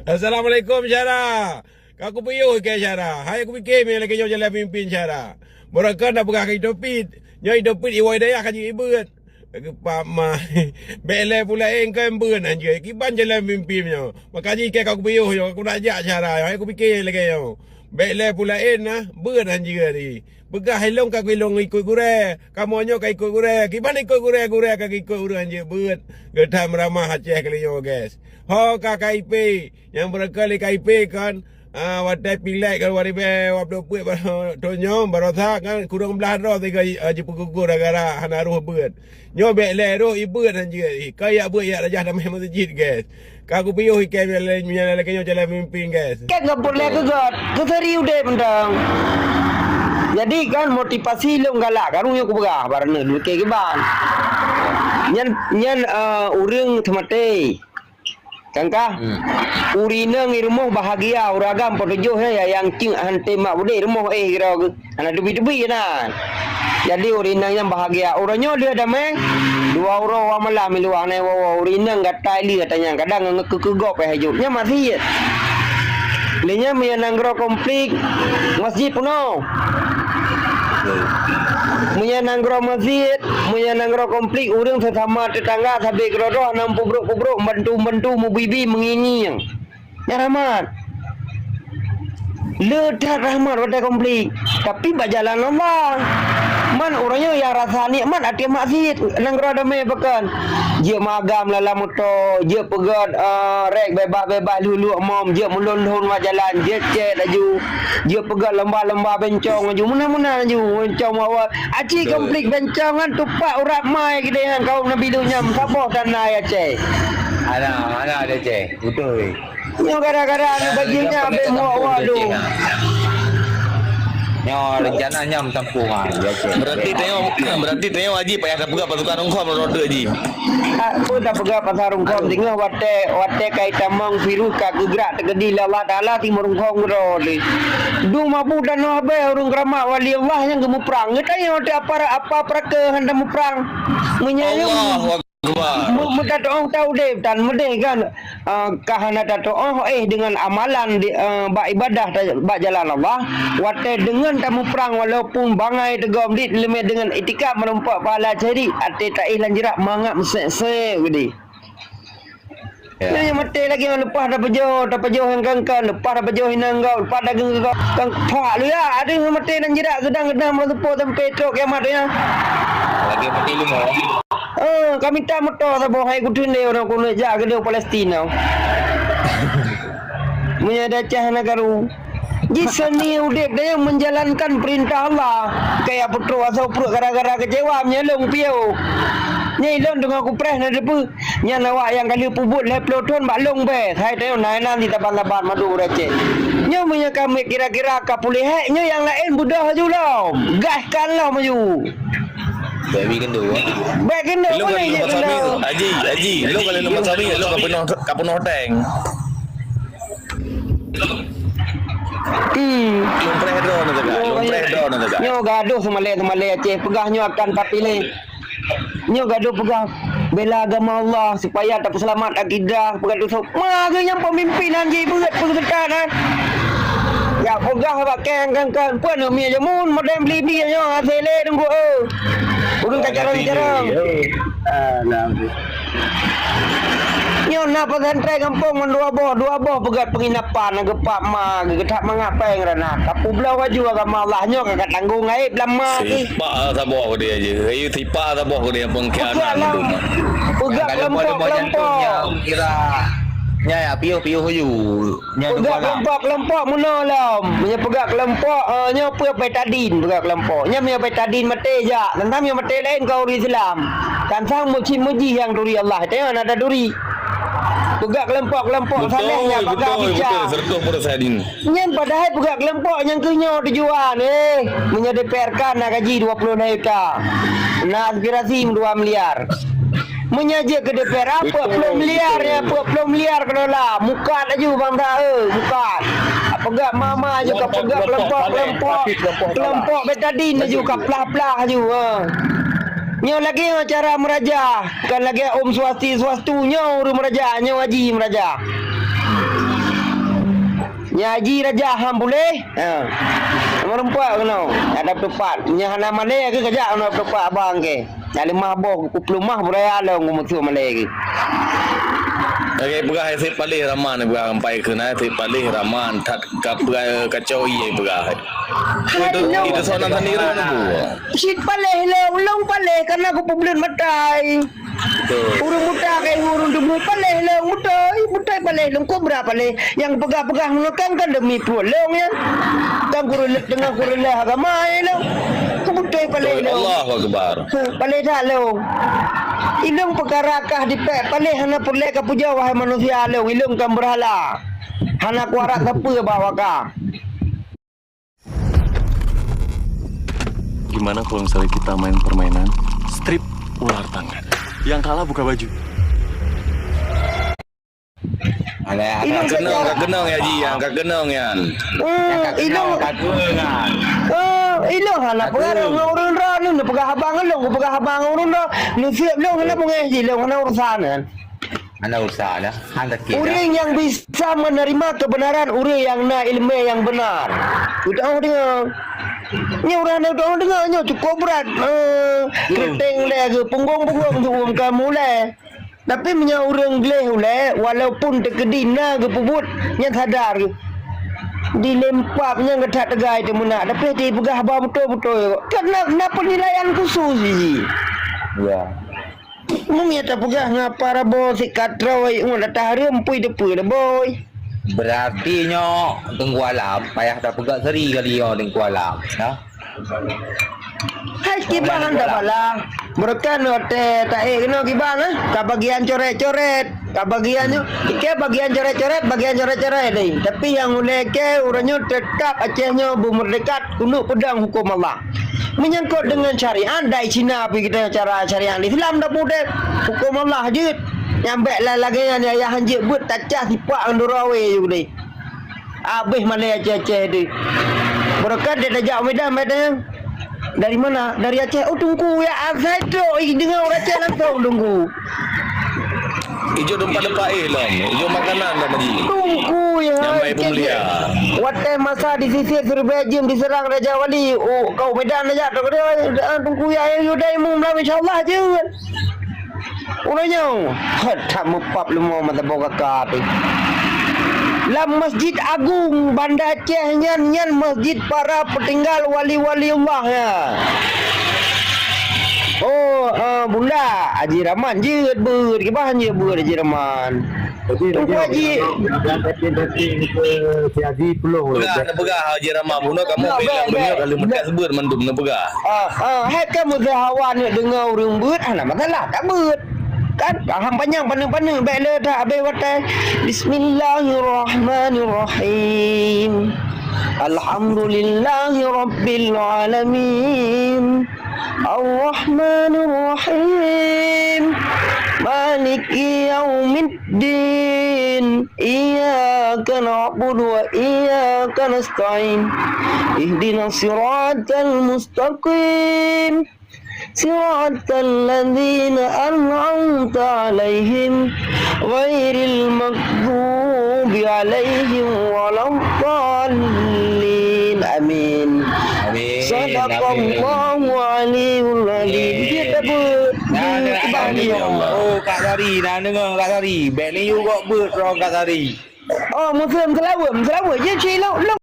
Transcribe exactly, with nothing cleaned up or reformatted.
Assalamualaikum, Syara. Ka kupiôh keu Syara. Hai kupike mé lagèe nyoe jalan mimpin Syara. Barokon na peugah keu Itopit. Nyoe Itopit iwoe dayah ka jeuet ibeuet. Geupama. Bèk lé pulaén keu beuet anjeue. Kiban jalan mimpin nyoe. Maka jih keu ka kupiôh nyoe. Aku nak jak Syara. Hai kupike lagèe nyoe. Bèk lé pulaén na. Beuet anjeue ni. Peugah ilong ka ilong ikot gurèe. Kamoe nyoe ka ikot gurèe. Kiban ikot gurèe, gurèe ka ikot ureueng anjeue beuet. Geutam ramah Aceh kali nyoe, guys. Ho ka K I P. Nyang beureuka lé K I P kan, ah, watèe pilet kan dua ribèe dua ploh peuet baroe, thôn nyoe barosa kan kureueng blah droe sigoe, ah, jipeugugor gara-gara hana roh beuet. Nyoe bèk lé roh ibeuet han jeuet. Ka yak beuet yak rajah damai meuseujid, guys. Ka kupiôh ikèe meunyo lagèe nyoe calon pemimpin, guys. Kan ngon peureulèe keu göt, keu seuri udép mantong. Jadi kan motivasi lôn galak, karu nyoe kupeugah, barang nyoe dulukèe kiban. Nyan, nyan, eh, ureueng teumaté. Kan ka? Hmm. Ureueng inong i rumoh bahagia, ureueng agam peutujoh nyan ya, nyang cit han tem mak udép i rumoh éh keudroe geuh. Hana teubi-teubi na. Jadi ureueng inong nyan bahagia. Uroe nyoe lheueh damé, dua uroe dua malam i luwa nyan woe-woe. Ureueng inong gatai lé ata nyan, kadang ngon keu-keu gob eh haju. Nyan masjid. Lé nyan meunyo nanggroe konflik, masjid peunoh. Meunyo nanggroe masjid, meunyo nanggroe konflik, ureueng sesama tetangga sabe keudroe-droe hana meupubrok-pubrok, membantu-membantu, meubibi, meungieng-ngieng. Nyan rahmat. Le that rahmat watèe konflik. Tapi bak jalan Allah. Man uroe nyoe nyang rasa nikmat ateueh masjid, nanggroe damé pakon. Jeuet meugam lam moto, jeuet peugöt, eh, rek bebas-bebas lhuluek mom, jeuet meulôn-lôn bak jalan, jeuet cét laju, jeuet peugöt lomba-lomba bencong laju, meunan-meunan laju, bencong awai. Aci konflik bencong nyan tupat urat mai keudéh nyan kaum Nabi Lut nyan saboh tanah Aceh. Hana, hana ada Aceh. Beutôi. Nyoe gara-gara aneuk bajèe nyan abéh muak-muak dong. Nyoe rencana nyam tampung ah. Berarti tanyoe, berarti tanyoe Haji payah tapeugah pasukan Hongkong lôn droe Haji. Apa tapeugah pasal Hongkong singoh watèe, watèe kai tamong virus ka geugrak teukeudi lé Allah Taala timur Hongkong droe. Dum mabu tanoh abéh ureueng keuramat wali Allah nyang geumuprang. Geutanyoe watèe apa, apa peuraka hana muprang. Meunyoe Allahu Akbar. Mu-, meutatu'oh ta udép tan meudeh kan, ah, ka hana tatu'oh éh deungon amalan di, eh, bak ibadah ta-, bak jalan Allah, watèe deungon tamuprang walaupun bangai teugom dit leumeh deungon itikad meurumpok pahala syirik, até taéh lam jeurak mangat meusek-sek geude. Ya. Nyoe nyang maté lagèe nyoe leupah tapajoh, tapajoh nyang kan-kan, leupah tapajoh inong gob, leupah dageng gob. Kan phak lu ya, aduh nyang maté lam jeurak seudang keudang meureuseupôt sampoe trok kiamat nyan. Lagèe maté leumo. Eh, ka mita moto saboh hai kuteun lé ureueng keuneuk jak keudéh Palestina. Meunyo ada cah nagaru. Jiseunie udép tanyoe menjalankan perintah Allah. Kaya putroe asoe pruet gara-gara kecewa meunyo lôn piôh. Nyan ilôn teungoh kupreh na teupeue. Nyan awak nyang ka lheueh peubuet lhèe ploh thôn bak lôn bèe. Hai tanyoe na inan di taban-taban madu ureueng Aceh. Nyoe meunyo ka kira-kira ka puléh hék, nyoe nyang laén beudôh aju lom. Gas kan lom aju. Bèk bi keundo. Bèk keundo. Ilôn boleh kalau je lôn keundo. Haji, Haji, ilôn kalau ilôn masa ni, ilôn ka peunoh, ka peunoh tank. Hmm. Lôn preh droe na teuka, lôn preh droe na teuka. Nyoe gadoh seumalée-seumalée Aceh peugah nyoe akan tapiléh. Nyoe gadoh peugah bela agama Allah supaya tapeuseulamat akidah peugah tu. Ma geuh nyang peumimpin han jibeuet peuseutat nyan. Ya peugah bak keng kan kan peue aneuk miet jameun modern beli-beli nyoe hase lé teungku eu. Ureueng ka carông-carông. Ah, nah. Nyoe na pesantren gampông ngon dua boh, dua boh peugöt penginapan, na geupak ma, geuthat mangat péng rana. Ka peubloe baju agama Allah nyoe ka, ka tanggong aib lam ma geuh. Sipak saboh keudéh aja. Ayo sipak saboh keudéh pengkhianat. Peugöt kelompok-kelompok. Kira nya ya piôh-piôh aju. Peugah kelompok-kelompok meunoe lom. Meunyoe peugah kelompok, eh, nyoe peue Betadin peugah kelompok. Nyoe meunyoe Betadin maté jak, teuntang meunyoe maté laén keu ureueng Islam. Teuntang meucit-meuji nyang turi Allah, teuh na turi. Peugah kelompok-kelompok saleh nyang bagah bica. Nyan padahai peugah kelompok nyang keu nyoe tujuan, eh, meunyoe D P R K na gaji dua puluh lhèe juta. Na aspirasi dua miliar. Meunyoe jeuet keu D P R A, peuet ploh miliar nyan, peuet ploh miliar keu dola. Mukat laju bangsa, eh, mukat. Peugah mama aju ka peugah kelompok-kelompok, kelompok Betadin aju ka plah-plah aju, ha. Nyoe lagèe nyoe cara meuraja, kon lagèe Om Swasti, Swastu, nyoe ureueng meuraja, nyoe Haji meuraja. Nyan haji raja ham puléh. Ha. Meureumpok keunoe. Ada tupat. Nyan hana malèe keu kajak keunoe tupat abang kèe. Nyan leumah boh kupluh mah beuraya lôn ku musoh malèe keu. Lagèe peugah Syed Paleh Rahman, peugah sampai keu na Syed Paleh Rahman that ka peugah kacau ié peugah. Hai, itu, no. Itu soalan sendiri nunggu. Syed Paleh lôn, lôn paleh karena kupeubeuleut matai. Betul. Ureueng buta ka ureueng tuboh paleh lôn, beutôi, beutôi paleh lôn, kobra paleh. Nyang peugah-peugah meunoe kan, kan demi pruet lôn nyan. Kan kureueng, teungoh kureueng lé agama lôn. Beutôi paleh lôn. Betul. Allahu Akbar. Heh, paleh that lôn. Ilôn peukara kah dipék paleh hana peureulèe kapujoe wahai manusia lôn. Ilôn kan beurhala. Hana kuharap sapeue bak waka. Gimana kalau misalnya kita main permainan strip ular tangan? Yang kalah buka baju. Ada, ada. Ilôn ka keunong, ka keunong ya ji, yang ka keunong yan. Oh, ilôn. Ka keunong, ka keunong. Oh, ilôn hana pengaruh ngon ureueng droe, lôn peugah abang lôn, peugah abang ureueng droe. Nuseup lôn hana bungéh ji, lôn hana urusan kan. Hana urusan dah. Hana kira. Ureueng nyang bisa menerima kebenaran, ureueng nyang na ileumèe nyang beunar. Udah deungoe. Nyoe ureueng hana udah deungoe, nyoe cukup brat. Eh, keureuteng lé geuh, punggong-punggong geuh ka mulai. Tapi meunyoe ureueng gleh ulèe, walaupun teukeudi na geupeubuet, nyan sadar geuh. Dilempap nyan geuh that teugai teumeunak, tapi hana peugah haba beutôi-beutôi. Kan na, na penilaian khusus jih. Ya. Meunyoe tapeugah ngon para boh sikat troe, ngon ata hareuem pui deupeu boy. Berarti nyoe Teungku Alam payah tapeugah seri kali nyoe Teungku Alam, ya. Hai kiban dah bala. Meureuka nyoe teh taék keunoe kiban, eh. Ka bagian coret-coret, ka bagian nyoe. Ke bagian coret-coret, bagian coret-coret deh. Tapi nyang ulèe ke uroe nyoe teutap Aceh nyoe beumeurdékat. Tunduk peudong huköm Allah. Menyangkut dengan syariat, dai Cina pih kita cara syariat Islam dah pudek. Huköm Allah jeuet. Nyang bèk la-, lagèe nyan, ya, ya, hanjeuet beuet tacah sipak ngon dura wé ju deh. Abéh malèe Aceh-Aceh deh. Beureukat dia tajak Medan, Medan. Dari mana? Dari Aceh. Oh, Teungku, ya, asai trok, ih, deungoe ureueng Aceh langsung, Teungku. Ijok teumpat leupah éh lom, ijok makanan lom, Haji. Teungku, ya. Nyamai peumulia. Watèe masa disisir siribèe jeuem diseurang Raja Wali, oh, kau Medan aja, tak ada, ah, Teungku, ya, ayo, dai mum lam, insya Allah, jeuet. Uroe nyoe, hot that meupap leumo mata boh kaka pih. Lam Masjid Agung Banda Aceh nyan, nyan masjid para peutinggal wali-wali Allah, ya. Oh, eh, Bunda, Haji Rahman jeuet beuet, kiban jeuet beuet Haji Rahman. Jadi, Teungku Haji. Datang-datang ke si Haji Pulung. Peugah, neupeugah Haji Rahman, bunoe kamoe bilang beuet, kalau meukat beuet mandum neupeugah. Ah, ah, hai kamoe seuhawa neudeungoe ureueng beuet, hana masalah, tabeuet. Kan? Paham panyang paneuk-paneuk, bèk le that abéh watèe. Bismillahirrahmanirrahim. Alhamdulillahirabbil alamin. Arrahmanirrahim. Maliki yaumiddin. Iyyaka na'budu wa iyyaka nasta'in. Ihdinas siratal mustaqim. Siratal ladzina an'amta 'alaihim ghairil maghdubi 'alaihim waladdallin. Amin. Amin. Sadaqallahul aliyul azim. Amin. Dia tak ber-, dia tak ber-, ya Allah. Oh, Kak Sari, nak dengar Kak Sari. Bèk ni you kok beuet rong Kak Sari. Oh, Muslim Selawem, Selawem. Dia cik lo, lo.